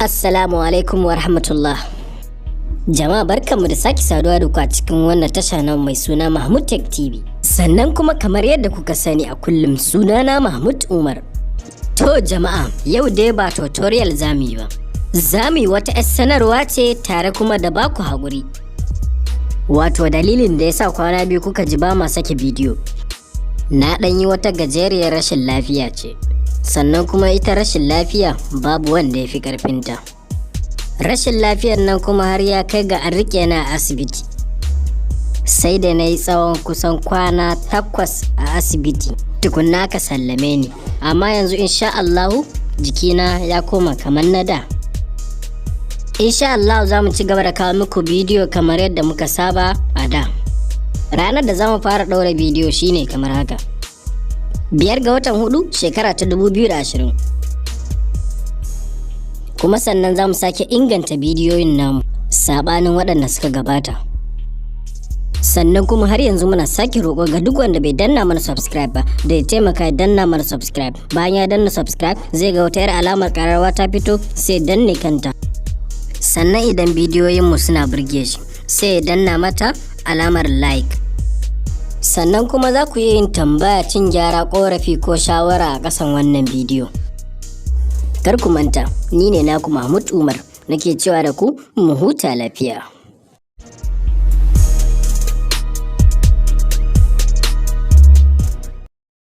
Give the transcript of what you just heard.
Assalamu alaikum wa rahmatullah. Jama'a, barkanmu da sake saduwa da ku a cikin wannan tasha na mai suna Mahmud Tech TV. Sannan kuma kamar yadda kuka sani a kullum, sunana Mahmud Umar. To jama'a, yau dai ba tutorial zamu yi ba. Zamu yi wata 'yar sanarwa ce tare kuma da baku haƙuri. Wato dalilin da yasa kwana 2 kuka ji ba ma sake bidiyo. Na ɗan yi wata gajeriyar rashin lafiya ce. Sannan kuma ita rashin lafiya babu wanda ya fi ƙarfinta. Rashin lafiyar nan kuma har ya kai ga an riƙe na a asibiti. Sai da na yi tsawon kusan kwana 8 a asibiti tukunna aka sallame ni. Amma yanzu insha Allahu jikina ya koma kamar na da. Insha Allahu za mu ci gaba da kawo muku bidiyo kamar yadda muka saba a da. Ranar da za mu fara ɗaura bidiyo shine kamar haka: 5 ga watan 4, shekara ta 2020. Kuma sannan za mu sake inganta bidiyoyin namu saɓanin waɗanda suka gabata. Sannan kuma har yanzu muna sake roƙo ga duk wanda bai danna mana subscribe ba da ya taimaka ya danna mana subscribe. Bayan ya danna subscribe, zai ga wata 'yar alamar ƙararrawa ta fito, sai danne kanta. Sannan idan bidiyoyinmu suna burge shi, sai ya danna mata alamar like. Sannan kuma za ku iya yin tambaya, cin gyara, korafi ko shawara a ƙasan wannan bidiyo. Kar ku manta, ni ne naku Mahmud Umar, nake cewa da ku mu huta lafiya.